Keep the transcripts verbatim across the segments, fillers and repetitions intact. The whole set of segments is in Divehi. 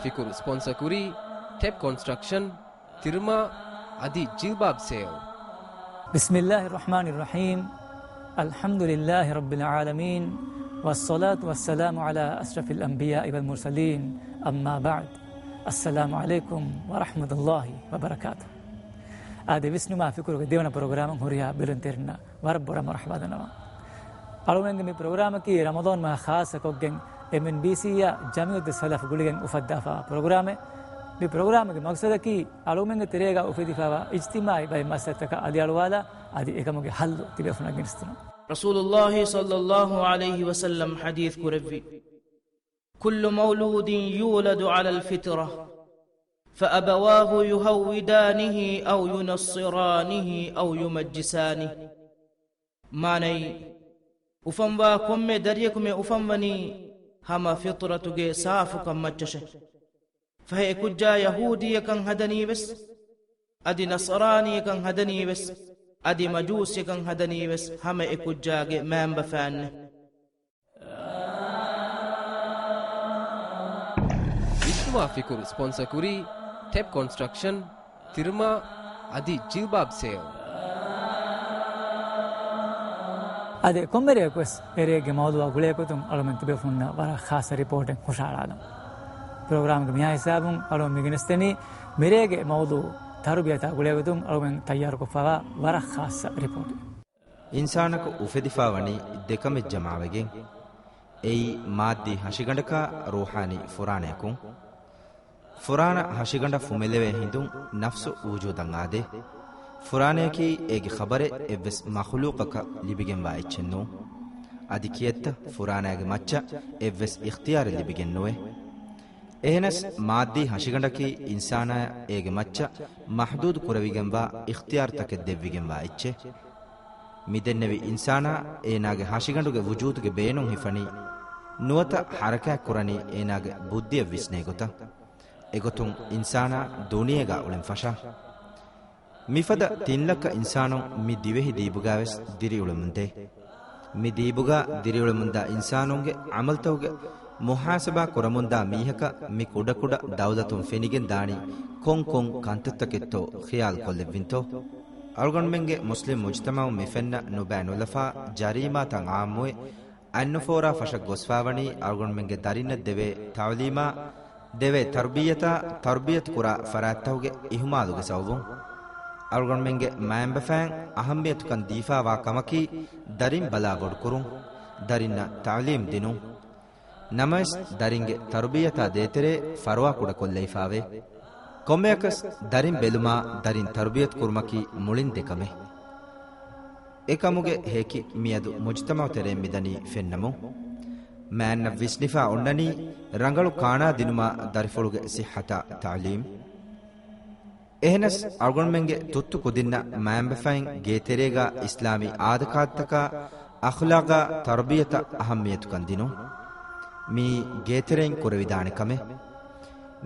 ފިކުރު ސްޕޮންސަ ކުރީ ޓެޕް ކޮންސްޓްރަކްޝަން، ތިރުމާ އަދި ޖިލްބާބް ސޭލް. بسم الله الرحمن الرحيم. الحمد لله رب العالمين. والصلاة والسلام على أشرف الأنبياء والمرسلين. أما بعد. السلام عليكم ورحمة الله وبركاته. އާދެ، ވިސްނުމާ ފިކުރުގެ ދެވަނަ ޕްރޮގްރާމަށް ހުރިހާ ބެލުންތެރިންނަށް ވަރަށް ބޮޑަށް މަރުޙަބާ ދަންނަވަން. އަޅުމެންގެ މި ޕްރޮގްރާމަކީ ރަމަޟާން މަހަށް ޚާއްޞަކޮށްގެން އެމްއެންބީސީއާ ޖަމިއްޔަތު ސަލަފް ގުޅިގެން އުފައްދާފައިވާ ޕްރޮގްރާމެއް. މި ޕްރޮގްރާމުގެ މަގްސަދަކީ އަޅުމެންގެ ތެރޭގަ އުފެދިފައިވާ އިޖްތިމާޢީ ބައެއް މައްސަލަތަކަށް އަލިއަޅުވާލާ، އަދި އެކަމުގެ ޙައްލު ތިބޭފުޅުންނަށް ގެނެސްދިނުން. ރަސޫލުﷲ ޞައްލަﷲ ޢަލައިހި ވަސައްލަމް ޙަދީޘް ކުރެއްވި، كل مولود يولد على الفطرة، فأبواه يهودانه أو ينصرانه أو يمجسانه. މާނައީ، އުފަންވާ ކޮންމެ ދަރިޔަކު މި އުފަންވަނީ ހަމަ ފިޠުރަތުގެ ސާފުކަން މައްޗަށެ. ފަހެ އެކުއްޖާ ޔަހޫދީއަކަށް ހަދަނީވެސް، އަދި ނަޞްރާނީއަކަށް ހަދަނީވެސް، އަދި މަޖޫސީއަކަށް ހަދަނީވެސް ހަމަ އެކުއްޖާގެ މައިންބަފައިންނެ. ވިސްނުމާ ފިކުރު ސްޕޮންސަ ކުރީ ޓެޕް ކޮންސްޓްރަކްޝަން، ތިރުމާ އަދި ޖިލްބާބް ސޭލް. އަދި ކޮންމެރެއަކުވެސް އެރޭގެ މައުޟޫޢާ ގުޅޭގޮތުން އަޅުމެން ތިބޭފުންނަށް ވަރަށް ޚާއްޞަ ރިޕޯޓެއް ހުށަހަޅާލަން. ޕްރޮގްރާމްގެ މިހާ ހިސާބުން އަޅުމެން މިގެނެސްދެނީ މިރޭގެ މައުޟޫޢު ތަރުބިޔަތާ ގުޅޭގޮތުން އަޅުމެން ތައްޔާރުކޮށްފައިވާ ވަރަށް ޚާއްޞަ ރިޕޯޓެއް. އިންސާނަކު އުފެދިފައިވަނީ ދެކަމެއް ޖަމާވެގެން. އެއީ މާއްދީ ހަށިގަނޑަކާ ރޫޙާނީ ފުރާނަޔަކުން. ފުރާނަ ހަށިގަނޑަށް ފުމެލެވޭ ހިނދުން ނަފްސު ވުޖޫދަށް އާދޭ. ފުރާނަޔަކީ އޭގެ ޚަބަރެއް އެއްވެސް މަޚުލޫޤަކަށް ލިބިގެންވާ އެއްޗެއް ނޫން. އަދި ކިއެއްތަ ފުރާނައިގެ މައްޗަށް އެއްވެސް އިޚްތިޔާރެއް ލިބިގެން ނުވޭ. އެހެނަސް މާއްދީ ހަށިގަނޑަކީ އިންސާނާއަށް އޭގެ މައްޗަށް މަޙްދޫދު ކުރެވިގެންވާ އިޚްތިޔާރުތަކެއް ދެއްވިގެންވާ އެއްޗެއް. މި ދެންނެވި އިންސާނާ އޭނާގެ ހަށިގަނޑުގެ ވުޖޫދުގެ ބޭނުން ހިފަނީ ނުވަތަ ޙަރަކާތް ކުރަނީ އޭނާގެ ބުއްދިއަށް ވިސްނޭ ގޮތަށް. އެގޮތުން އިންސާނާ ދުނިޔޭގަ އުޅެން ފަށާ. މިފަދަ ތިން ލައްކަ އިންސާނުން މި ދިވެހި ދީބުގައިވެސް ދިރިއުޅެމުންދޭ. މި ދީބުގަ ދިރިއުޅެމުންދާ އިންސާނުންގެ ޢަމަލުތަކުގެ މުޙާސަބާ ކުރަމުންދާ މީހަކަށް މި ކުޑަކުޑަ ދައުލަތުން ފެނިގެން ދާނީ ކޮން ކޮން ކަންތައްތަކެއްތޯ ޚިޔާލު ކޮށްލެއްވިންތޯ؟ އަޅުގަނޑުމެންގެ މުސްލިމް މުޖްތަމަޢުން މި ފެންނަ ނުބައި ނުލަފާ ޖަރީމާތައް ޢާއްމުވެ، އަތްނުފޯރާ ފަށަށް ގޮސްފާވަނީ އަޅުގަނޑުމެންގެ ދަރިންނަށް ދެވޭ ތަޢުލީމާ، ދެވޭ ތަރުބިއްޔަތާ، ތަރުބިއްޔަތު ކުރާ ފަރާތްތަކުގެ އިހުމާލުގެ ސަބަބުން. އަޅުގަނޑުމެންގެ މައިންބަފައިން އަހައްމިޔަތުކަން ދީފާވާ ކަމަކީ ދަރިން ބަލާ ބޮޑުކުރުން، ދަރިންނަށް ތަޢުލީމް ދިނުން. ނަމަވެސް، ދަރިންގެ ތަރުބިއްޔަތާ ދޭތެރޭ ފަރުވާ ކުޑަކޮށްލައިފާވޭ. ކޮންމެއަކަސް، ދަރިން ބެލުމާ، ދަރިން ތަރުބިއްޔަތު ކުރުމަކީ މުޅިން ދެ ކަމެއް. އެކަމުގެ ހެކި މިއަދު މުޖްތަމަޢު ތެރެއިން މިދަނީ ފެންނަމުން. މައިންނަށް ވިސްނިފާ އޮންނަނީ ރަނގަޅު ކާނާ ދިނުމާ ދަރިފުޅުގެ ޞިއްޙަތާ ތަޢުލީމް. އެހެނަސް، އަޅުގަނޑުމެންގެ ތުއްތު ކުދިންނަށް މައިންބަފައިން ގޭތެރޭގަ އިސްލާމީ އާދަކާދަތަކާ އަޚްލާގާ ތަރުބިއްޔަތަށް އަހައްމިޔަތުކަން ދިނުން. މިއީ ގޭތެރެއިން ކުރެވިދާނެ ކަމެއް.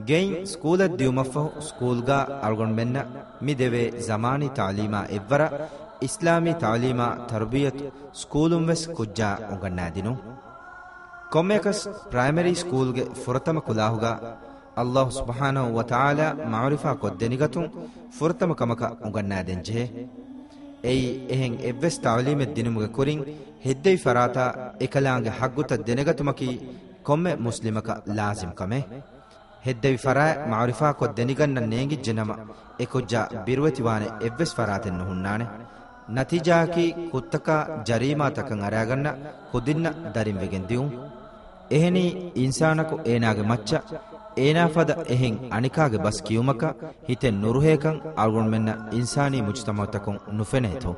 ގެއިން ސްކޫލަށް ދިޔުމަށްފަހު ސްކޫލްގާ އަޅުގަނޑުމެންނަށް މި ދެވޭ ޒަމާނީ ތަޢުލީމާ އެއްވަރަށް އިސްލާމީ ތަޢުލީމާ ތަރުބިއްޔަތު ސްކޫލުން ވެސް ކުއްޖާ އުނގަންނާދިނުން. ކޮންމެއަކަސް ޕްރައިމަރީ ސްކޫލްގެ ފުރަތަމަ ކުލާހުގާ އައްލާހު ސުބްޙާނަހު ވަ ތަޢާލާ މަޢުރިފާ ކޮށްދެނިގަތުން ފުރަތަމަ ކަމަކަށް އުނގަންނާދޭން ޖެހޭ. އެއީ އެހެން އެއްވެސް ތަޢުލީމެއް ދިނުމުގެ ކުރިން ހެއްދެވި ފަރާތާ އެކަލާނގެ ޙައްގުތައް ދެނެގަތުމަކީ ކޮންމެ މުސްލިމަކަށް ލާޒިމް ކަމެއް. ހެއްދެވި ފަރާތް މަޢުރިފާކޮށް ދެނިގަންނަން ނޭނގިއްޖެ ނަމަ، އެކުއްޖާ ބިރުވެތިވާނެ އެއްވެސް ފަރާތެއް ނުހުންނާނެ. ނަތީޖާއަކީ ކުށްތަކާ ޖަރީމާތަކަށް އަރާގަންނަ ކުދިންނަށް ދަރިން ވެގެން ދިއުން. އެހެނީ، އިންސާނަކު އޭނާގެ މައްޗަށް އޭނާ ފަދަ އެހެން އަނެކާގެ ބަސް ކިޔުމަކަށް ހިތެއް ނުރުހޭކަން އަޅުގަނޑުމެންނަށް އިންސާނީ މުޖްތަމަޢުތަކުން ނުފެނޭތޯ؟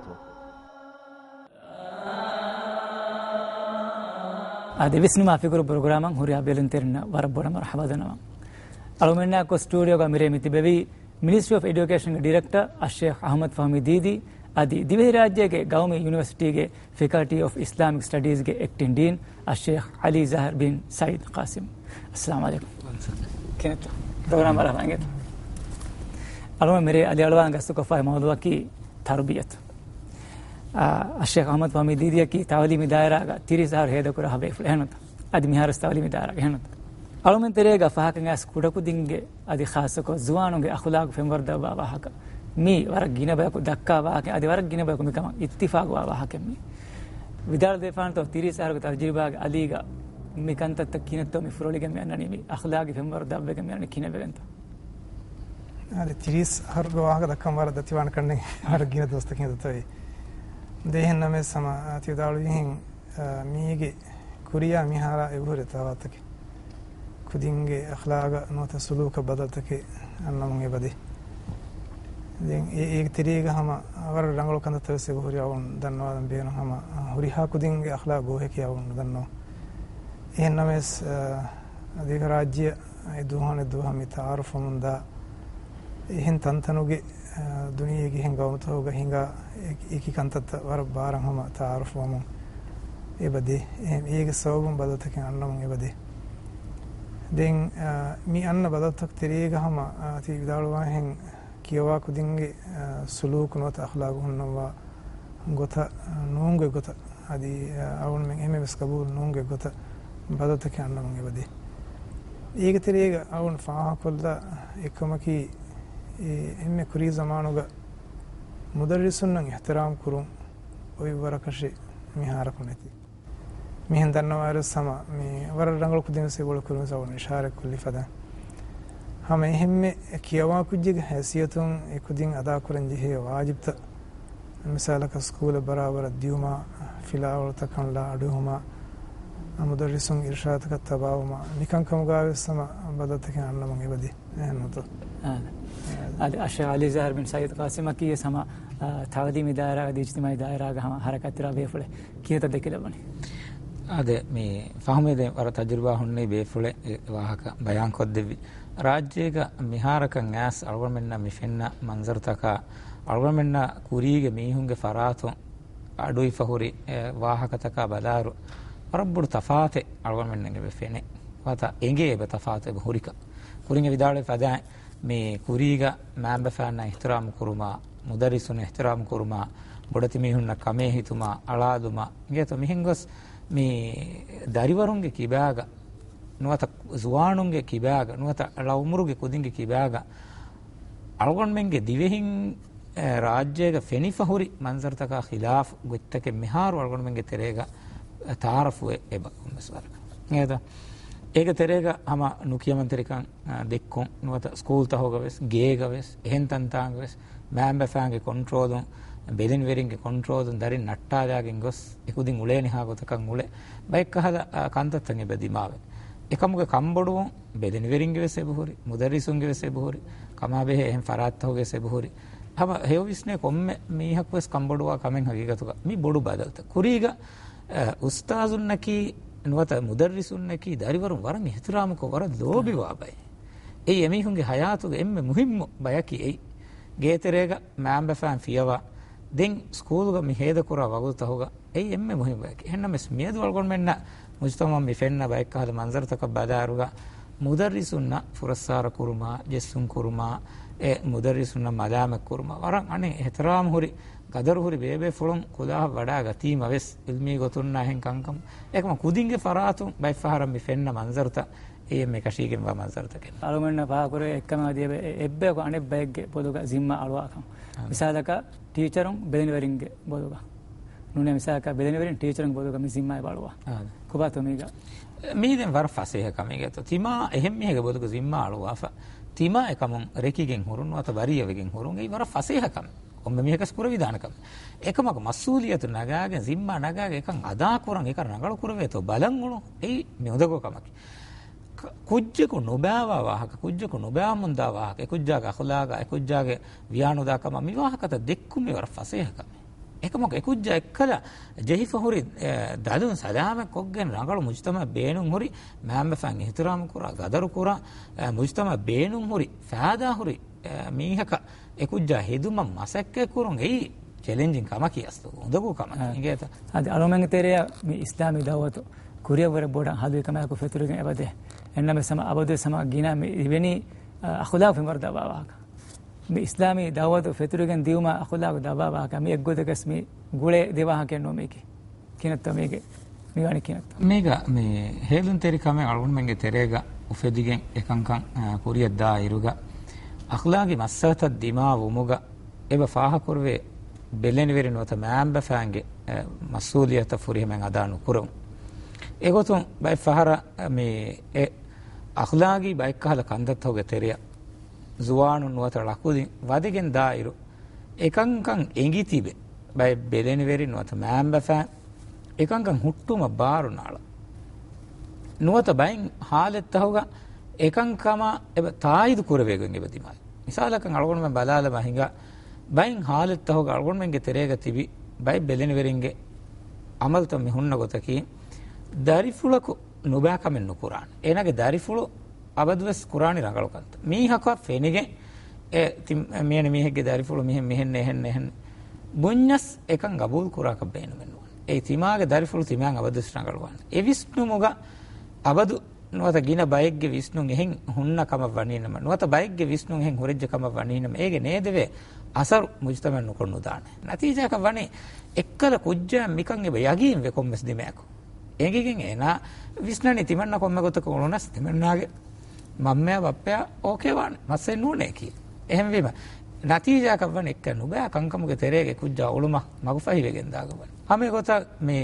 އާދެ، ވިސްނުމާ ފިކުރު ޕްރޮގްރާމަށް ހުރިހާ ބެލުންތެރިންނަށް ވަރަށް ބޮޑަށް މަރުޙަބާ ދަންނަވަން. އަޅުމެންނާ ކޮ ސްޓޫޑިއޯގަ މިރޭ މި ތިބެވީ މިނިސްޓްރީ އޮފް އެޑިއުކޭޝަންގެ ޑިރެކްޓަރ އައްޝޭޚް އަޙްމަދު ފަހުމީ ދީދީ އަދި ދިވެހިރާއްޖޭގެ ގައުމީ ޔުނިވަރސިޓީގެ ފެކަލްޓީ އޮފް އިސްލާމިކް ސްޓަޑީޒްގެ އެކްޓިން ޑީން އައްޝޭޚް ޢަލީ ޒާހިރު ބިން ސައީދު ޤާސިމް. އައްސަލާމު ޢަލައިކުމް. ކިހިނެއްތޯ؟ ޕްރޮގްރާމް ވަރަށް ރަނގަޅު. އަޅުމެން މިރޭ އަލިއަޅުވާން ގަސްތުކޮށްފައި މައުޟޫޢަކީ ތަރުބިޔަތު. އާ، އައްޝޭޚް އަޙްމަދު ފަހުމީ ދީދީއަކީ ތަޢުލީމީ ދާއިރާގަ ތިރީސް އަހަރު ހޭދަކުރާ ހަ ބޭފުޅެއް އެހެންނުތަ؟ އަދި މިހާރުވެސް ތަޢުލީމީ ދާއިރާގަ އެހެންނުތަ؟ އަޅުމެން ތެރޭގަ ފާހަގަކަން އައިސް ކުޑަކުދިންގެ އަދި ޚާއްޞަކޮށް ޒުވާނުންގެ އަޚުލާގު ފެންވަރު ދައްވާ ވާހަކަ. މީ ވަރަށް ގިނަ ބަޔަކު ދައްކާ ވާހަކަ، އަދި ވަރަށް ގިނަ ބަޔަކު މިކަމަށް އިއްތިފާގުވާ ވާހަކަ މީ. ވިދާޅުވެފާނެތޯ، ތިރީސް އަހަރުގެ ތަޖުރިބާގެ އަލީގަ މި ކަންތައްތައް ކިހިނެއްތޯ މި ފުރޮޅިގެން މި އަންނަނީ، މި އަޚުލާގީ ފެންވަރު ދައްވެގެން މި އަންނަނީ ކިހިނެއްވެގެންތޯ؟ އަދި ތިރީސް އަހަރުގެ ވާހަކަ ދައްކަން ވަރަށް ދަތިވާނެ ކަންނޭނގެ، ވަރަށް ގިނަ ދުވަސްތަކެއް ދަތުވީ. ދޭހެން ނަމަވެސް ހަމަ ތި ވިދާޅުވިހެން، އާ، މީގެ ކުރިޔާ މިހާރާ އެބަހުރި ތަފާތުތަކެއް. ކުދިންގެ އަޚްލާގަށް ނުވަތަ ސުލޫކަށް ބަދަލުތަކެއް އަންނަމުން އެބަދޭ. ދެން އެ، އޭގެ ތެރޭގަ ހަމަ ވަރަށް ރަނގަޅު ކަންތައްތައް ވެސް އެބަހުރި އަޅުން ދަންނަވާލަން ބޭނުން. ހަމަ ހުރިހާ ކުދިންގެ އަޚްލާގު ގޯހެކޭ އަޅުން ނުދަންނަވާ. އެހެން ނަމަވެސް، އަ، ދިވެހިރާއްޖެއަށް އެ ދުވަހާ އަނެއް ދުވަހަށް މި ތައާރަފްވަމުންދާ އެހެން ތަންތަނުގެ، އަ، ދުނިޔޭގެ އެހެން ގައުމުތަކުގަ ހިނގާ އެކި، އެކި ކަންތައްތައް ވަރަށް ބާރަށް ހަމަ ތައާރަފްވަމުން އެބަދޭ. އެހެން އޭގެ ސަބަބުން ބަދަލުތަކެއް އަންނަމުން އެބަދޭ. ދެން، އަ، މި އަންނަ ބަދަލުތަކުގެ ތެރޭގަ ހަމަ، އަ، ތި ވިދާޅުވާހެން ކިޔަވާ ކުދިންގެ، އަ، ސުލޫކު ނުވަތަ އަޚްލާގު ހުންނަންވާ ގޮތަށް، އަ، ނޫންގޮތް ގޮތަށް، އަދި، އަ، އަޅުގަނޑުމެން އެންމެ ވެސް ގަބޫލު ނޫންގޮތް ގޮތަށް ބަދަލުތަކެއް އަންނަމުން އެބަދޭ. އޭގެ ތެރޭގަ އަޅުގަނޑު ފާހަގަކޮށްލާ އެއްކަމަކީ، އެ އެންމެ ކުރީ ޒަމާނުގަ މުދައްރިސުންނަށް އިޙްތިރާމް ކުރުން އޮތް ވަރަކަށެއް މިހާރަކު ނެތި. މިހެން ދަންނަވާއިރު ހަމަ މި ވަރަށް ރަނގަޅު ކުދިން ވެސް އެބޮޅަ ކުރިން ވެސް އަޅުގަނޑު އިޝާރާތް ކޮށްލި ފަދަ. ހަމަ އެހެންމެ ކިޔަވާ ކުއްޖެއްގެ ހައިސިއްޔަތުން އެ ކުދިން އަދާކުރަން ޖެހޭ ވާޖިބްތައް، މިސާލަކަށް ސްކޫލަށް ބަރާބަރަށް ދިޔުމާ، ފިލާވަޅުތަކަށް އަޑުއެހުމާ، މުދައްރިސުން އިރުޝާދުތަކަށް ތަބާވުމާ، މިކަންކަމުގައި ވެސް ހަމަ ބަދަލުތަކެއް އަންނަމުން އެބަދޭ. އެހެންނުތޯ؟ އާ. އަދި އައްޝައިޚް އަލީ ޒަހްރަ ބިން ސައީދު ޤާސިމަކީ ވެސް ހަމަ، އާ، ތަޢުލީމީ ދާއިރާގަ އަދި އިޖްތިމާޢީ ދާއިރާގަ ހަމަ ހަރަކާތްތެރިވާ ބޭފުޅެއް. ކިހިނެއްތޯ ދެކިލައްވަނީ؟ އާދެ، މި ފަހުމީދެން ވަރަށް ތަޖުރިބާ ހުންނެވި ބޭފުޅެއް އެ ވާހަކަ ބަޔާންކޮށްދެއްވި. ރާއްޖޭގަ މިހާރަކަށް އައިސް އަޅުގަނޑުމެންނަށް މި ފެންނަ މަންޒަރުތަކާ، އަޅުގަނޑުމެންނަށް ކުރީގެ މީހުންގެ ފަރާތުން އަޑުއިވިފަ ހުރި، އެ، ވާހަކަތަކާ ބަލާއިރު، ވަރަށް ބޮޑު ތަފާތެއް އަޅުގަނޑުމެންނަށް އެބަ ފެނޭ. ނުވަތަ އެނގޭ އެބަ ތަފާތު އެބަ ހުރިކަން. ކުރިން އެ ވިދާޅުވި ފަދައިން މި ކުރީގަ މައިންބަފައިންނަށް އިޙްތިރާމް ކުރުމާ، މުދައްރިސުން އިޙްތިރާމް ކުރުމާ، ބޮޑެތި މީހުންނަށް ކަމޭ ހިތުމާ، އަޅާލުމާ، އިނގޭތޯ މިހެން ގޮސް މި ދަރިވަރުންގެ ކިބާގަ ނުވަތަ ޒުވާނުންގެ ކިބާގަ ނުވަތަ އަޅާ އުމުރުގެ ކުދިންގެ ކިބާގަ އަޅުގަނޑުމެންގެ ދިވެހިން، އެ، ރާއްޖޭގަ ފެނިފަ ހުރި މަންޒަރުތަކާ ޚިލާފު ގޮތްތަކެއް މިހާރު އަޅުގަނޑުމެންގެ ތެރޭގަ ތައާރަފުވެ އެބަ ކޮންމެސް ވަރަކަށް. އޭތަ؟ އޭގެ ތެރޭގަ ހަމަ ނުކިޔަމަންތެރިކަން، އަ، ދެއްކުން، ނުވަތަ ސްކޫލްތަހުގަ ވެސް، ގޭގަ ވެސް، އެހެން ތަންތާނގަ ވެސް، މައިންބަފައިންގެ ކޮންޓްރޯލުން، ބެލެނިވެރިންގެ ކޮންޓްރޯލުން ދަރިން ނައްޓާލާގެން ގޮސް، އެކުދިން އުޅޭނެހާ ގޮތަކަށް އުޅެ، ބައެއްކަހަލަ، އަ، ކަންތައްތައް އެބަ ދިމާވެ. އެކަމުގެ ކަންބޮޑުވުން ބެލެނިވެރިންގެ ވެސް އެބަހުރި، މުދައްރިސުންގެ ވެސް އެބަހުރި، ކަމާބެހޭ އެހެން ފަރާތްތަހުގެ ވެސް އެބަހުރި. ހަމަ ހެޔޮ ވިސްނޭ ކޮންމެ މީހަކު ވެސް ކަންބޮޑުވާ ކަމެއް ހަގީގަތުގަ މި ބޮޑު ބަދަލުތައް. ކުރީގަ، އަ، އުސްތާޒުންނަކީ ނުވަތަ މުދައްރިސުންނަކީ ދަރިވަރުން ވަރަށް އިޙްތިރާމުކޮށް ވަރަށް ލޯބިވާ ބައެއް. އެއީ އެމީހުންގެ ހަޔާތުގެ އެންމެ މުހިއްމު ބަޔަކީ އެއީ. ގޭތެރޭގަ މައިންބަފައިން ފިޔަވާ، ދެން ސްކޫލުގަ މި ހޭދަކުރާ ވަގުތުތަހުގަ އެއީ އެންމެ މުހިއްމު ބަޔަކީ. އެހެންނަމަވެސް މިއަދު އަޅުގަނޑުމެންނަށް މުޖުތަމަޢަށް މި ފެންނަ ބައެއްކަހަލަ މަންޒަރުތަކަށް ބަލާއިރުގަ މުދައްރިސުންނަށް ފުރައްސާރަ ކުރުމާ، ޖެއްސުން ކުރުމާ، އެ މުދައްރިސުންނަށް މަލާމަތް ކުރުމާ، ވަރަށް އަނެއް އިޙްތިރާމް ހުރި، ގަދަރު ހުރި ބޭބޭފުޅުން ކުލާހަށް ވަޑާގަތީމަ ވެސް ޢިލްމީ ގޮތުންނާ އެހެން ކަންކަމަށް. އެކަމަކު ކުދިންގެ ފަރާތުން ބައެއްފަހަރަށް މި ފެންނަ މަންޒަރުތައް އެއީ އެންމެ އެކަށީގެންވާ މަންޒަރުތަކެއް. އަޅުގަނޑަށް ފާހަގަކުރެވޭ އެއްކަމެއް އަދި އެބަ، އެއްބަޔަކު އަނެއްބައެއްގެ ބޮލުގަ ޒިންމާ އަޅުވާކަން. އާ. މިސާލަކަށް ޓީޗަރުން ބެލެނިވެރިންގެ ބޮލުގަ. ނޫނޭ މިސާލަކަށް ބެލެނިވެރިން ޓީޗަރުންގެ ބޮލުގަ މި ޒިންމާ އެބަ އަޅުވާ. އާ. ކޮބާތޯ މީގަ؟ މީ ދެން ވަރަށް ފަސޭހަ ކަމެއްގެތޯ. ތިމާ އެހެން މީހެއްގެ ބޮލުގަ ޒިންމާ އަޅުވާފަ. ތިމާ އެކަމުން ރެކިގެން ހުރުން ނުވަތަ ވަރިއަވެގެން ހުރުން އެއީ ވަރަށް ފަސޭހަ ކަމެއް. ކޮންމެ މީހަކަސް ކުރެވިދާނެ ކަމެއް. އެކަމަކު މަސްއޫލިއްޔަތު ނަގާގެން، ޒިންމާ ނަގާގެން އެކަން އަދާކުރަން އެކަން ރަނގަޅު ކުރެވޭތޯ ބަލަން އުޅުން އެއީ މި އުނދަގޫ ކަމަކީ. ކ-، ކުއްޖަކު ނުބާވާ ވާހަކަ، ކުއްޖަކު ނުބާމުންދާ ވާހަކަ، އެކުއްޖާގެ އަޚުލާގާ، އެކުއްޖާގެ ވިޔާނުދާ ކަމަށް މި ވާހަކަތައް ދެއްކުން މި ވަރަށް ފަސޭހަ ކަމެއް. އެކަމަކު އެކުއްޖާ އެއްކަލަ ޖެހިފަ ހުރި، އެ، ދަލުން ސަލާމަތް ކޮށްގެން ރަނގަޅު މުޖުތަމައެއް ބޭނުން ހުރި، މައިންބަފައިން އިޙްތިރާމު ކުރާ، ގަދަރު ކުރާ، އެ، މުޖުތަމައަށް ބޭނުން ހުރި، ފައިދާ ހުރި، އެ، މީހަކަށް އެކުއްޖާ ހެދުމަށް މަސައްކަތް ކުރުން އެއީ ޗެލެންޖިން ކަމަކީ އަސްލު އުނދަގޫ ކަމަކީ. އާ. އިނގޭތަ؟ އަދި އަޅުމެންގެ ތެރެއަށް މި އިސްލާމީ ދައުވަތު ކުރިއަށްވުރެ ބޮޑަށް ހަލުވި ކަމާއެކު ފެތުރިގެން އެބަދޭ. އެންނަމެސް ހަމަ އަބަދުވެސް ހަމަ ގިނަ މި ދެވެނީ، އަ، އަޚުލާގު ފެންވަރު ދައްވާ ވާހަކަ. މި އިސްލާމީ ދައުވަތު ފެތުރިގެން ދިއުމާ އަޚުލާގު ދައްވާ ވާހަކަ މި އެއްގޮތަކަސް މި ގުޅޭ ދެ ވާހަކައެއް ނޫން މީކީ. ކިހިނެއްތޯ މީގެ މިވާނީ ކިހިނެއްތަ؟ މީގަ މި ހޭލުންތެރިކަމެއް އަޅުގަނޑުމެންގެ ތެރޭގަ އުފެދިގެން އެކަންކަން، އާ، ކުރިއަށް ދާ އިރުގަ، އަޚްލާގީ މައްސަލަތައް ދިމާވުމުގަ އެބަ ފާހަކުރުވޭ ބެލެނިވެރި ނުވަތަ މައިންބަފައިންގެ، އެ، މަސްއޫލިއްޔަތަށް ފުރިހަމައިން އަދާ ނުކުރެވުން. އެގޮތުން ބައެއް ފަހަރަށް މި އެ އަޚްލާގީ ބައެއްކަހަލަ ކަންތައްތަކުގެ ތެރެއަށް ޒުވާނުން ނުވަތަ ޅަކުދިން ވަދެގެން ދާ އިރު، އެކަންކަން އެނގި ތިބެ، ބައެއް ބެލެނިވެރިން ނުވަތަ މައިންބަފައިން އެކަންކަން ހުއްޓުމަށް ބާރު ނާޅަ. ނުވަތަ ބައެއް ހާލަތްތަކުގަ އެކަންކަމާ އެބަ ތާއީދު ކުރެވޭގޮތް އެބަ ދިމާވި. މިސާލަކަށް އަޅުގަނޑުމެން ބަލާލަމާ ހިނގާ، ބައެއް ހާލަތްތަކުގަ އަޅުގަނޑުމެންގެ ތެރޭގަ ތިބި ބައެއް ބެލެނިވެރިންގެ އަމަލުތައް މި ހުންނަ ގޮތަކީ، ދަރިފުޅަކު ނުބައި ކަމެއް ނުކުރާނެ. އޭނާގެ ދަރިފުޅު އަބަދުވެސް ކުރާނީ ރަނގަޅު ކަންތައް. މީހަކަށް ފެނިގެން އެ ތި-، މިއަނެ މީހެއްގެ ދަރިފުޅު މިހެން، މިހެން، އެހެން، އެހެން ބުންޏަސް އެކަން ގަބޫލު ކުރާކަށް ބޭނުމެއް ނުވާނެ. އެ ތިމާގެ ދަރިފުޅު ތިމާއަށް އަބަދުވެސް ރަނގަޅުވާނެ. އެ ވިސްނުމުގަ އަބަދު ނުވަތަ ގިނަ ބައެއްގެ ވިސްނުން އެހެން ހުންނަ ކަމަށް ވަނީނަމަ، ނުވަތަ ބައެއްގެ ވިސްނުން އެހެން ހުރެއްޖެ ކަމަށް ވަނީނަމަ، އޭގެ ނޭދެވޭ އަސަރު މުޖުތަމައަށް ނުކޮށް ނުދާނެ. ނަތީޖާއަކަށް ވަނީ، އެއްކަލަ ކުއްޖާ މިކަން އެބަ ޔަގީންވެ ކޮންމެސް ދިމައަކު. އެނގިގެން އޭނާ ވިސްނަނީ ތިމަންނަ ކޮންމެ ގޮތަކަށް އުޅުނަސް ތިމަންނާގެ މަންމަޔާ ބައްޕަޔާ އޯކޭ ވާނެ، މައްސަލައެއް ނޫނޭކީ. އެހެންވީމަ، ނަތީޖާއަކަށް ވަނީ އެއްކަ ނުބައި ކަންކަމުގެ ތެރޭގަ ކުއްޖާ އުޅުމަށް މަގުފަހިވެގެން ދާގަ ވަނީ. ހަމަ އެގޮތަށް މި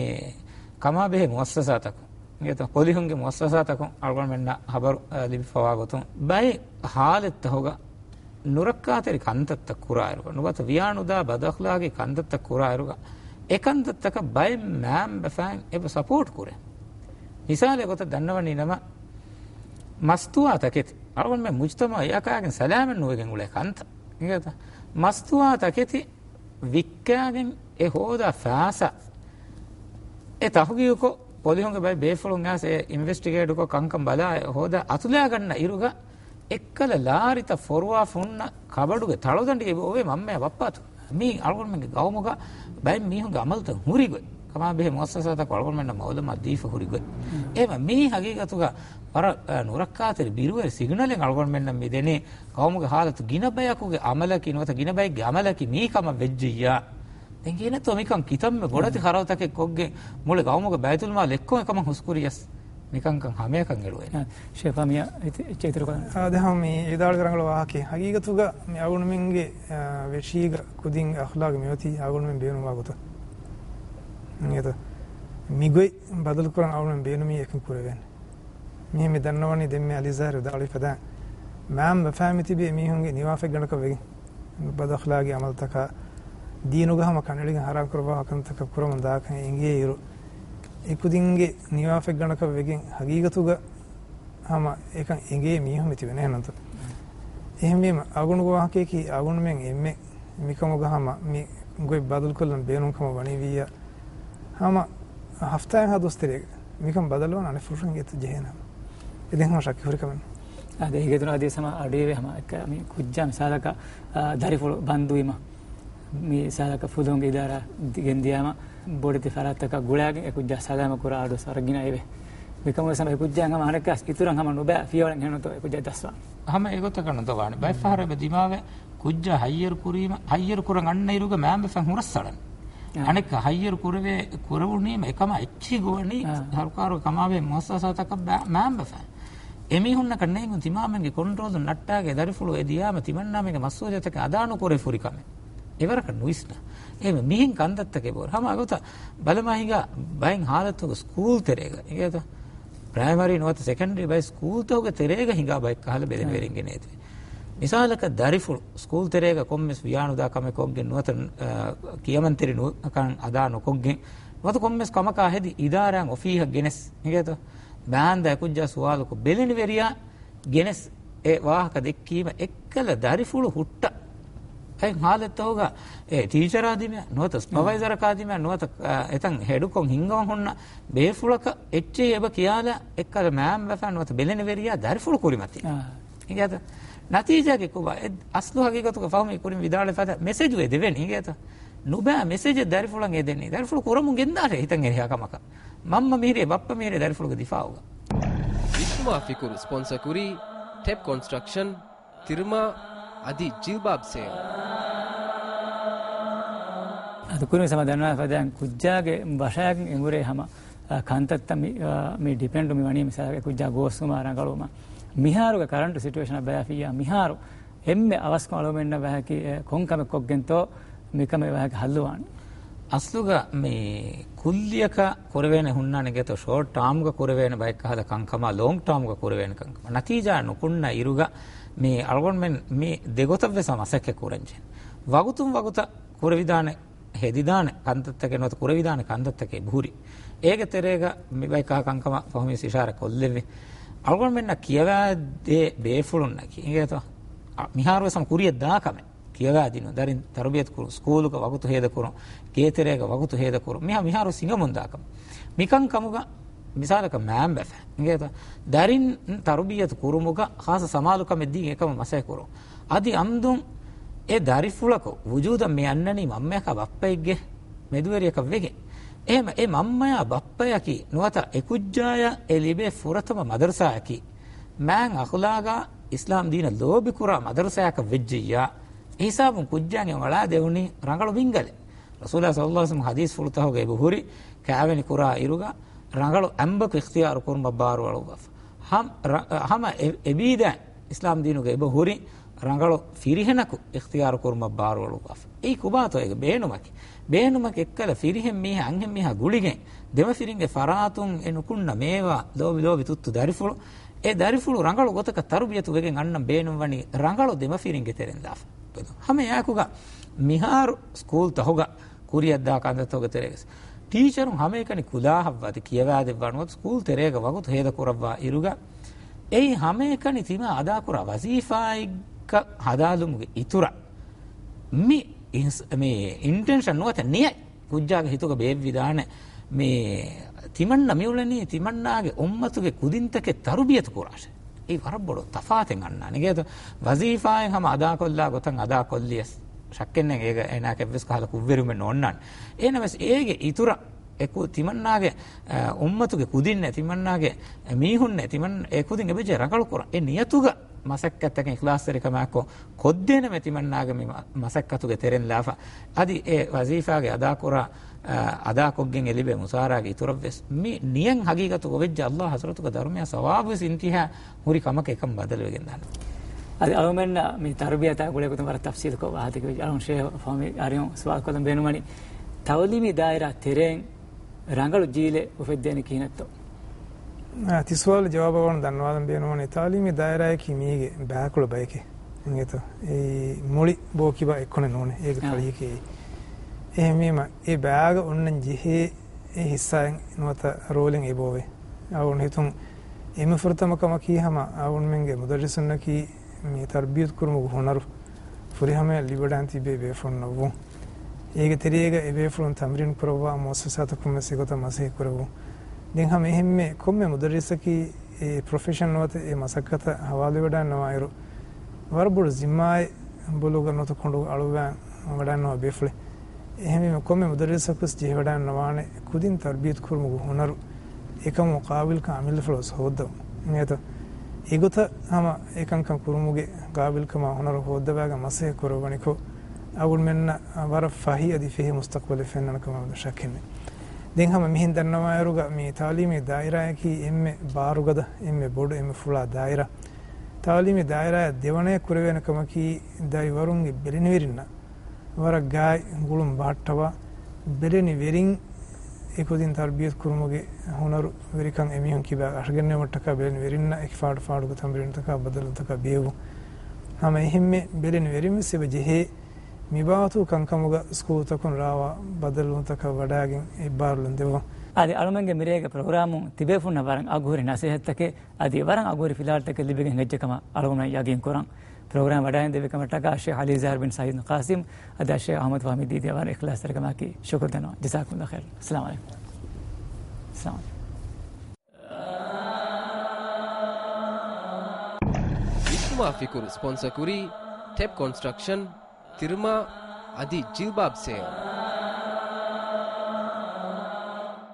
ކަމާބެހޭ މުއައްސަސާތަކުން، އިނގޭތޯ، ޕޮލިހުންގެ މުއައްސަސާތަކުން އަޅުގަނޑުމެންނަށް ހަބަރު، އަ، ލިބިފަވާ ގޮތުން ބައެއް ހާލަތްތަކުގަ ނުރައްކާތެރި ކަންތައްތައް ކުރާއިރުގަ، ނުވަތަ ވިޔާނުދާ ބަދައްޚްލާގީ ކަންތައްތައް ކުރާއިރުގަ، އެ ކަންތައްތަކަށް ބައެއް މައިންބަފައިން އެބަ ސަޕޯޓް ކުރޭ. މިސާލެއް ގޮތަށް ދަންނަވަނީ ނަމަ، މަސްތުވާ ތަކެތި އަޅުގަނޑުމެން މުޖުތަމަޢު އެއަކާގެން ސަލާމަތް ނުވެގެން އުޅޭ ކަންތައް. އިނގޭތަ؟ މަސްތުވާ ތަކެތި ވިއްކާގެން އެ ހޯދާ ފައިސާ އެ ތަހުގީގުކޮށް، ޕޮލިހުންގެ ބައެއް ބޭފުޅުން އައިސް އެ އިންވެސްޓިގޭޓްކޮށް ކަންކަން ބަލާ އެ ހޯދާ އަތުލާގަންނަ އިރުގަ، އެއްކަލަ ލާރިތައް ފޮރުވާފަ ހުންނަ ކަބަޑުގެ ތަޅުދަނޑި އެބަ އޮވޭ މަންމަޔާ ބައްޕައަތު. މީ އަޅުގަނޑުމެންގެ ގައުމުގަ ބައެއް މީހުންގެ އަމަލުތައް ހުރިގޮތް. ކަމާބެހޭ މުއައްސަސާތަކު އަޅުގަނޑުމެންނަށް މައުލޫމާތު ދީފަ ހުރިގޮތް. އެހެންވީމަ މީ ހަގީގަތުގަ ވަރަށް، އަ، ނުރައްކާތެރި ބިރުވެރި ސިގްނަލެއް އަޅުގަނޑުމެންނަށް މި ދެނީ. ގައުމުގެ ހާލަތު ގިނަ ބަޔަކުގެ އަމަލަކީ ނުވަތަ ގިނަ ބައެއްގެ އަމަލަކީ މީ ކަމަށް ވެއްޖިއްޔާ، ދެން ކިހިނެއްތޯ މިކަން ކިތަންމެ ބޮޑެތި ހުން. ޚަރަދުތަކެއް ކޮށްގެން މުޅި ގައުމުގެ ބައިތުލްމާލު އެއްކޮށް އެކަމަށް ހުސްކުރިޔަސް މިކަންކަން ހަމަޔަކަށް އެޅުވޭނެ. އާ، ޝޭޚާ މިޔާ އެތި-، އެއްޗެއް އިތުރު ކޮށްލަން. އާ، ދެ ހަމަ މި ވިދާޅުވި ރަނގަޅު ވާހަކައެއް. ހަގީގަތުގަ މި އަޅުގަނޑުމެންގެ، އާ، ވެށީގަ ކުދިންގެ އަޚްލާގު މިއޮތީ އަޅުގަނޑުމެން ބޭނުންވާ ގޮތަށް. އިނގޭތަ؟ މިގޮތް ބަދަލުކުރަން އަޅުގަނޑުމެން ބޭނުމީ އެކަން ކުރެވޭނެ. މިހެން މި ދަންނަވަނީ ދެންމެ އަލީޒާހިރު ވިދާޅުވި ފަދައިން، މައިންބަފައިން މިތިބީ މީހުންގެ ނިވާފަތްގަނޑަކަށް ވެގެން، ބަދައްޚްލާގީ އަމަލުތަކާ، ދީނުގަ ހަމަ ކަނޑައެޅިގެން ހަރާމް ކުރައްވާ ކަންތަކަށް ކުރަމުން ދާކަން އެނގޭއިރު، އެކުދިންގެ ނިވާފަތްގަނޑަކަށް ވެގެން ހަގީގަތުގަ ހަމަ އެކަން އެނގޭ މީހުން މިތިބެނެ އެހެންތަ؟ އެހެންވީމަ، އަޅުގަނޑުގެ ވާހަކަޔަކީ އަޅުގަނޑުމެން އެންމެ މިކަމުގަ ހަމަ މި ގޮތް ބަދަލުކޮށްލަން ބޭނުން ކަމަށް ވަނީ ވިއްޔާ، ހަމަ ހަފްތާއެއްހާ ދުވަސް ތެރޭގަ މިކަން ބަދަލުވާން އަނެއް ފުރުސަތެއް އެތަ ޖެހޭނަމަ. އެ ދެން ހަމަ ޝައްކެއް ހުރި ކަމެއް. އާ، ދެ ހިގެތުރު ހަދީސް ހަމަ އަޑުއިވޭ ހަމަ އެއްކަ މި ކުއްޖާ މިސާލަކަށް، އާ، ދަރިފުޅު ބަންދުވީމަ. މި މިސާލަކަށް ފުލުހުންގެ އިދާރާ ދި-، ގެންދިޔާމަ ބޮޑެތި ފަރާތްތަކަށް ގުޅާގެން އެ ކުއްޖާ ސަލާމަތް ކުރާ އަޑު ސަރަގިނަ އެވެ. މިކަމުވެސް ހަމަ އެ ކުއްޖާ ހަމަ އަނެއްކާސް އިތުރަށް ހަމަ ނުބައި ފިޔަވަޅެއް ހެނުންތޯ އެ ކުއްޖާ ދަސްވާ. ހަމަ އެގޮތަކަށް ނުދަވާނެ. ބައެއް ފަހަރަށް އެބަ ދިމާވެ ކުއްޖާ ހައްޔަރު ކުރީމަ، ހައްޔަރު ކުރަން އަންނަ އިރުގަ މައިންބަފައިން ހުރަސްއަޅަން. އާ. އަނެއްކާ ހައްޔަރު ކުރެވޭ، ކުރެވުނީމަ އެކަމާ އެއްޗެހި ގޮވަނީ އާ. ސަރުކާރުގެ ކަމާވޭ މުއައްސަސާތަކަށް ބަ-، މައިންބަފައިން. އެމީހުންނަކަށް ނޭނގުން ތިމާމެންގެ ކޮންޓްރޯލުން ނައްޓާގެ ދަރިފުޅު އެ ދިޔާމަ ތިމަންނާމެންގެ މަސްއޫލިއްޔަތަކަށް އަދާނުކުރެވިފަ ހުރި ކަމެއް. އެވަރަކަށް ނުވިސްނާ. އެހެންވެ މިހެން ކަންތައްތަކެއް ބޯރ. ހަމަ އަގުތަ ބަލަމާ ހިނގާ ބައެއް ހާލަތުގަ ސްކޫލް ތެރޭގަ އިނގޭތަ؟ ޕްރައިމަރީ ނުވަތަ ސެކަންޑަރީ ބައެއް ސްކޫލްތަކުގެ ތެރޭގަ ހިނގާ ބައެއް ކަހަލަ ބެލެނިވެރިންގެ ނޭދެވޭ. މިސާލަކަށް ދަރިފުޅު ސްކޫލް ތެރޭގަ ކޮންމެސް ވިޔާނުދާ ކަމެއް ކޮށްގެން ނުވަތަ، އަ، ކިޔަމަންތެރި ނު-، ކަން އަދާ ނުކޮށްގެން ނުވަތަ ކޮންމެސް ކަމަކާ ހެދި އިދާރާއިން އޮފީހަށް ގެނެސް އިނގޭތަ؟ މާންދާ އެކުއްޖާ ސުވާލުކޮށް ބެލެނިވެރިޔާ ގެނެސް އެ ވާހަކަ ދެއްކީމަ އެއްކަލަ ދަރިފުޅު ހުއްޓަ. އެ ހާލަތްތަކުގަ އެ ޓީޗަރާ ދިމާ ނުވަތަ ސްޕަވައިޒަރަކާ ދިމާ ނުވަތަ، އަ، އެތަން ހެޑުކޮށް ހިންގަވަން ހުންނަ ބޭފުޅަކަށް އެއްޗެހި އެބަ ކިޔާލާ އެއްކަލަ މައިންބަފައިން ނުވަތަ ބެލެނިވެރިޔާ ދަރިފުޅު ކުރިމަތި. އާ. އިނގޭތަ؟ ނަތީޖާގެ ކޮބާ؟ އެ އަސްލު ހަގީގަތުގަ ފަހުމީ ކުރިން ވިދާޅުވި ފަދަ މެސެޖު އެ ދެވެނީ އިނގޭތަ؟ ނުބައި މެސެޖެއް ދަރިފުޅަށް އެ ދެނީ. ދަރިފުޅު ކުރަމުން ގެންދާށޭ ހިތަށް އެރިހާ ކަމަކަށް. މަންމަ މިހިރޭ، ބައްޕަ މިހިރޭ ދަރިފުޅުގެ ދިފާއުގަ. ވިސްނުމާ ފިކުރު ސްޕޮންސަ ކުރީ ޓެޕް ކޮންސްޓްރަކްޝަން، ތިރުމާ އަދި ޖިލްބާބް ސޭލް. އަދި ކުރިން ސަމަ ދަންނަވާ ފަދައިން ކުއްޖާގެ ބަށާގެން އެނބުރޭ ހަމަ އާ، ކަންތައްތައް މި، އާ، މި ޑިޕެންޑު މި ވަނީ މިސާލަކަށް ކުއްޖާ ގޯސްވުމާ ރަނގަޅުވުމަށް. މިހާރުގެ ކަރަންޓު ސިޓުއޭޝަނަށް ބަލާފިއްޔާ މިހާރު އެންމެ އަވަސްކޮށް އަޅުގަނޑުމެންނަށް ބަޔަކީ، އެ، ކޮން ކަމެއް ކޮށްގެންތޯ މިކަމެއް ބަޔަކީ ހައްލުވާން. އަސްލުގަ މި ކުއްލިއަކަށް ކުރެވޭނެ ހުންނާނެ ގެތޯ ޝޯޓް ޓާމްގަ ކުރެވޭނެ ބައެއް ކަހަލަ ކަންކަމާ ލޯންގް ޓާމްގަ ކުރެވޭނެ ކަންކަމާ ނަތީޖާ ނުކުންނަ އިރުގަ މި އަޅުގަނޑުމެން މި ދެގޮތަށްވެސް މަސައްކަތް ކުރަންޖެހޭ. ވަގުތުން ވަގުތަށް ކުރެވިދާނެ ހެދިދާނެ ކަންތައްތަކެއް ނުވަތަ ކުރެވިދާނެ ކަންތައްތަކެއް އެބަހުރި. އޭގެ ތެރޭގަ މި ބައިކާ ކަންކަމަށް ފަހުމީސް އިޝާރަ ކޮށްލެއްވި. އަޅުގަނޑުމެންނަށް ކިޔަވާދޭ ބޭފުޅުންނަކީ އިނގޭތޯ؟ އަ، މިހާރުވެސް ހަމަ ކުރިޔަށް ދާ ކަމެއް. ކިޔަވާދިނުން، ދަރިން ތަރުބިޔަތު ކުރުން، ސްކޫލުގަ ވަގުތު ހޭދަ ކުރުން، ގޭތެރޭގަ ވަގުތު ހޭދަ ކުރުން. މިހާ، މިހާރު ސިނގަމުން ދާ ކަމެއް. މިކަން ކަމުގަ މިސާލަކަށް މާންބަފަ އިނގޭތޯ؟ ދަރިން ތަރުބިޔަތު ކުރުމުގަ ޚާއްޞަ ސަމާލުކަމެއް ދީ އެކަމަށް މަސައްކަތް ކުރުން. އަދި އަމްދުން އެ ދަރިފުޅަކު ވުޖޫދަށް މި އަންނަނީ މަންމަޔަކާ ބައްޕައެއްގެ މެދުވެރިޔަކަށް ވެގެން. އެހެމަ އެ މަންމަޔާ ބައްޕަޔަކީ ނުވަތަ އެ ކުއްޖާޔަށް އެ ލިބޭ ފުރަތަމަ މަދަރުސާއަކީ މާތް އަޚުލާގާ އިސްލާމް ދީނަށް ލޯބިކުރާ މަދަރުސާއަކަށް ވެއްޖިއްޔާ، އެ ހިސާބުން ކުއްޖާގެ އަޅާ ދެވުނީ ރަނގަޅު މިންގަލެއް. ރަސޫލާ ޞައްލަﷲު ޢަލައިހި ވަސައްލަމަ ޙަދީޘްފުޅުތަކުގަ އެބަހުރި، ކާވެނި ކުރާ އިރުގަ ރަނގަޅު އަނބަކު އިޚްތިޔާރު ކުރުމަށް ބާރުއަޅުއްވާފަ. ހަމް-، ރަ-، ހަމަ އެ-، އެބީދައިން އިސްލާމް ދީނުގަ އެބަހުރި ރަނގަޅު ފިރިހެނަކު އިޚްތިޔާރު ކުރުމަށް ބާރުއަޅުއްވާފަ. އެއީ ކޮބާތޯ އޭގެ ބޭނުމަކީ؟ ބޭނުމަކީ އެއްކަލަ ފިރިހެން މީހާ އަންހެން މީހާ ގުޅިގެން ދެމަފިރިންގެ ފަރާތުން އެ ނުކުންނަ މޭވާ، ލޯބި ލޯބި ތުއްތު ދަރިފުޅު، އެ ދަރިފުޅު ރަނގަޅު ގޮތަކަށް ތަރުބިޔަތު ވެގެން އަންނަން ބޭނުންވަނީ ރަނގަޅު ދެމަފިރިންގެ ތެރެއިން ލާފަ. ހަމަ އެއާއެކުގަ މިހާރު ސްކޫލްތަހުގަ ކުރިއަށްދާ ކަންތައްތަކުގެ ތެރޭގަސް ޓީޗަރުން ހަމައެކަނި ކުލާހަށްވާތި ކިޔަވާދެއްވާ ނުވަތަ ސްކޫލް ތެރޭގަ ވަގުތު ހޭދަކުރައްވާ އިރުގަ އެއީ ހަމައެކަނި ތިމާ އަދާކުރާ ވަޒީފާއެއްގަ ހަދާލުމުގެ އިތުރަށް މި އިންސް-، މި އިންޓެންޝަން ނުވަތަ ނިޔަތް ކުއްޖާގެ ހިތުގަ ބޭއްވިދާނެ މި ތިމަންނަ މިއުޅެނީ ތިމަންނާގެ އުއްމަތުގެ ކުދިންތަކެއް ތަރުބިޔަތު ކުރާށޭ. އެއީ ވަރަށް ބޮޑު ތަފާތެއް އަންނާނެ. އިނގޭތޯ؟ ވަޒީފާއެއް ހަމަ އަދާކޮށްލާ ގޮތަށް އަދާކޮށްލިޔަސް ޝައްކެއްނެތް އޭގަ އޭނާއަކަށްވެސް ކަހަލަ ކުށްވެރިވުމެއް ނޯންނާނެ. އޭނަވެސް އޭގެ އިތުރަށް އެ ކު-، ތިމަންނާގެ، އަ، އުއްމަތުގެ ކުދިންނޭ، ތިމަންނާގެ މީހުންނޭ، ތިމަން އެ ކުދިން އެބަޖެހޭ ރަނގަޅުކުރަން. އެ ނިޔަތުގަ މަސައްކަތްތަކެއް އިޚްލާޞްތެރިކަމާއެކު ކޮށްދޭނަމޭ ތިމަންނާގެ މި މަ-، މަސައްކަތުގެ ތެރެއިން ލާފަ. އަދި އެ ވަޒީފާގެ އަދާކުރާ، އަ، އަދާކޮށްގެން އެ ލިބޭ މުސާރާގެ އިތުރަށްވެސް މި ނިޔަތް ޙަޤީޤަތު ގޮވެއްޖެ ﷲ ޙަޟްރަތުގަ ދަރުމަޔާ ސަވާބުވެސް އިންތިހާ ހުރި ކަމަކަށް އެކަން ބަދަލުވެގެންދާނެ. އަދި އަޅުމެންނަށް މި ތަރުބިޔަތާ ގުޅޭ ގޮތުން ވަރަށް ތަފްސީލުކޮށް ވާހަކަ ދެއްވި އަޅުން ޝޭހް ފަހުމީ އަރިހުން ސުވާލު ކޮށްލަން ބޭނުންވަނީ، ތަޢުލީމީ ދާއިރާ ތެރެއިން ރަނގަޅު ޖީލެއް އުފެއްދޭނީ ކިހިނެއްތޯ؟ އާ، ތި ސުވާލު ޖަވާބަށް އަޅުން ދަންނަވާލަން ބޭނުންވަނީ، ތަޢުލީމީ ދާއިރާއަކީ މީގެ ބައިކުޅަ ބައެކޭ. އިނގޭތޯ؟ އެއީ މުޅި ބޯ ކިބާ އެއްކޮށް ނޫނޭ. އޭގެ އާ. ފަޅިއަކީ އެއީ. އެހެންވީމަ، އެ ބައިގަ އޮންނަން ޖެހޭ އެ ހިއްސާއިން ނުވަތަ ރޯލެއް އެބޯވޭ. އަޅުގަނޑު ހިތުން އެންމެ ފުރަތަމަ ކަމަކީ ހަމަ އަޅުގަނޑުމެންގެ މުދައްރިސުންނަކީ މި ތަރުބިޔަތު ކުރުމުގެ ހުނަރު ފުރިހަމަޔަށް ލިބިވަޑައިގެން ތިބޭ ބޭފުޅުންނަށްވުން. އޭގެ ތެރޭގަ އެ ބޭފުޅުން ތަމްރީން ކުރައްވާ މުއައްސަސާތަކުން ވެސް އެގޮތަށް މަސައްކަތް ކުރެވުން. ދެން ހަމަ އެހެންމެ ކޮންމެ މުދައްރިސަކީ އެ ޕްރޮފެޝަން ނުވަތަ އެ މަސައްކަތަށް ހަވާލުވެވަޑައިގަންނަވާއިރު، ވަރަށް ބޮޑު ޒިންމާއެއް ބޮލުގަ ނުވަތަ ކޮނޑުގަ އަޅުވާ ވަޑައިގަންނަވާ ބޭފުޅެއް. އެހެންވީމަ، ކޮންމެ މުދައްރިސަކުވެސް ޖެހިވަޑައިގަންނަވާނެ ކުދިން ތަރުބިޔަތު ކުރުމުގެ ހުނަރު، އެކަމުގެ ޤާބިލްކަން އަމިއްލަފުޅަށް ވެސް ހޯއްދަވުން. އިނގޭތޯ؟ އެގޮތަށް ހަމަ އެކަންކަން ކުރުމުގެ ޤާބިލްކަމާ ހުނަރު ހޯއްދަވާގެން މަސައްކަތް ކުރައްވަނިކޮށް، އަޅުގަނޑުމެންނަށް ވަރަށް ފަހި އަދި ފެހި މުސްތަޤްބަލެއް ފެންނަން ކަމަށް ޝައްކެއް ނެތް. ދެން ހަމަ މިހެން ދަންނަވާއިރުގަ، މި ތަޢުލީމީ ދާއިރާއަކީ އެންމެ ބާރުގަދަ، އެންމެ ބޮޑު، އެންމެ ފުޅާ ދާއިރާ. ތަޢުލީމީ ދާއިރާއަށް ދެވަނައަށް ކުރެވޭނެ ކަމަކީ، ދަރިވަރުންގެ ބެލެނިވެރިންނަށް ވަރަށް ގާތް ގުޅުން ބަހައްޓަވާ، ބެލެނިވެރިން އެކުދިން ތަރުބިޔަތު ކުރުމުގެ ހުނަރު ވެރިކަން އެމީހުން ކިބާ އަށަގެންނެވުމަށްޓަކާ ބެލެނިވެރިންނަށް އެކި ފާޑު ފާޑުގެ ތަމްރީނުތަކާ ބަދަލުތަކާ ބޭއްވުން. ހަމަ އެހެންމެ ބެލެނިވެރިން ވެސް އެބަ ޖެހޭ މިބާވަތު ކަންކަމުގަ ސްކޫލްތަކުން ރާވާ ބަދަލުންތަކަށް ވަޑައިގެން އެއްބާރުލުން ދެއްވަން. އަދި އަޅުމެންގެ މިރޭގެ ޕްރޮގްރާމުން ތިބޭފުންނަށް ވަރަށް އަގުހުރި ނަސޭހަތްތަކެއް އަދި ވަރަށް އަގުހުރި ފިލާވަޅުތަކެއް ލިބިގެން ހެއްޖެ ކަމަށް އަޅުގަނޑު ޔަގީން ކުރަން. ޕްރޮގްރާމް ވަޑައިގެން ދެއްވި ކަމަށްޓަކާ ޝޭޚް ޢަލީ ޒާހިރު ބިން ސަޢީދު ޤާސިމް އަދި ޝޭޚް އަޙްމަދު ފަހްމީ ދީދީ ވަރަށް އިޚްލާޞްތެރިކަމާއެކީ ޝުކުރު ދަންނަވަން. ޖަޒާކުމުﷲ ޚައިރަން. އައްސަލާމު ޢަލައިކުމް. އައްސަލާމު ޢަލައިކުމް. އިޖްތިމާޢީ ފިކުރު ސްޕޮންސަރ ކުރީ ޓެޕް ކޮންސްޓްރަކްޝަން، ތިރުމާ އަދި ޖިލްބާބް ސޭލް.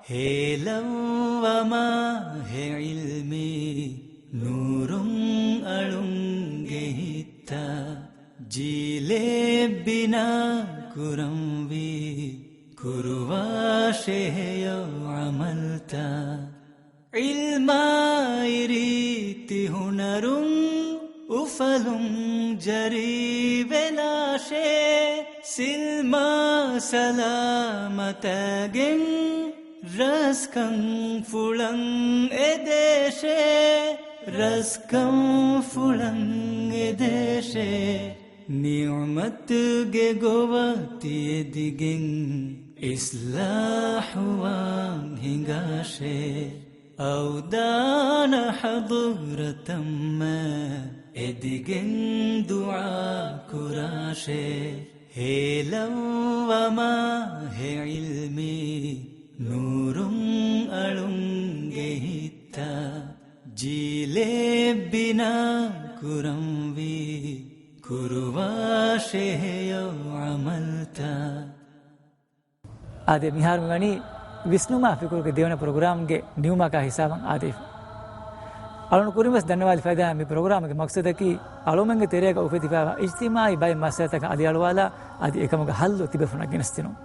ހޭލައްވަމާ ހެ ޢިލްމީ ނޫރުން އަޅުންގެ ހިތްތައް، ޖީލެއް ބިނާ ކުރަންވީ. ކުރުވާށޭ ހެޔޮ ޢަމަލްތައް. ޢިލްމާއި ރީތި ހުނަރުން އުފަލުން ޖަރީވެލާށޭ. ސިލްމާ ސަލާމަތަށް ރަސްކަން ފުޅަށް އެދޭށޭ. ރަސްކަން ފުޅަށް އެދޭށޭ. ނިޢުމަތުގެ ގޮވަށް ތި އެދިގެން އިޞްލާޙުވާން ހިނގާށޭ. އައުދާނަ ޙަޟުރަތަށް މަ އެދިގެން ދުޢާ ކުރާށޭ. ހޭލައްވަމާ ހެ ޢިލްމީ ނޫރުން އަޅުންގެ ހިތްތައް. ޖީލެއް ބިނާ ކުރަންވީ ކުރުވާށޭ ހެޔޮ ޢަމަލްތައް. އާދެ، މިހާރު މިވަނީ ވިސްނުމާ ފިކުރުގެ ދެވަނަ ޕްރޮގްރާމްގެ ނިމުމަކާ ހިސާބަށް އާދެވިފަ. އަޅުން ކުރިން ވެސް ދަންނަވާލި ފައިދާ މި ޕްރޮގްރާމްގެ މަޤްޞަދަކީ، އަޅުމެންގެ ތެރޭގަ އުފެދިފައިވާ އިޖްތިމާޢީ ބައެއް މައްސަލަތަކަށް އަލިއަޅުވާލާ، އަދި އެކަމުގެ ހައްލު ތިބޭފުޅުންނަށް ގެނެސްދިނުން.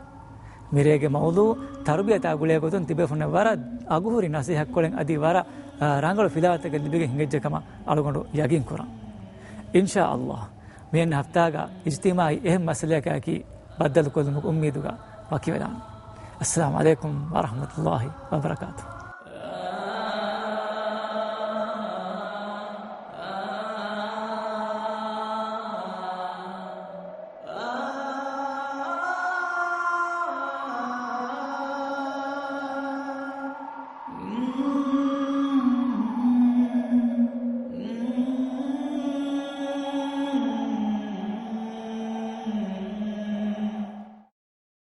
މިރޭގެ މައުޟޫޢު ތަރުބިޔަތާ ގުޅޭ ގޮތުން ތިބޭފުޅުންނަށް ވަރަށް އަގުހުރި ނަސޭހަތްކޮޅެއް އަދި ވަރަށް، އާ، ރަނގަޅު ފިލާވަތެއް ލިބިގެން ހިނގައްޖެ ކަމަށް އަޅުގަނޑު ޔަގީން ކުރަން. އިންޝާ ﷲ، މިއަންނަ ހަފްތާގަ އިޖްތިމާޢީ އެހެން މައްސަލަޔަކާއެކީ ބައްދަލުކޮށްލުމުގެ އުއްމީދުގަ ވަކިވެލާނަން. އައްސަލާމު ޢަލައިކުމް ވަރަޙްމަތުﷲ ވަބަރަކާތުހު.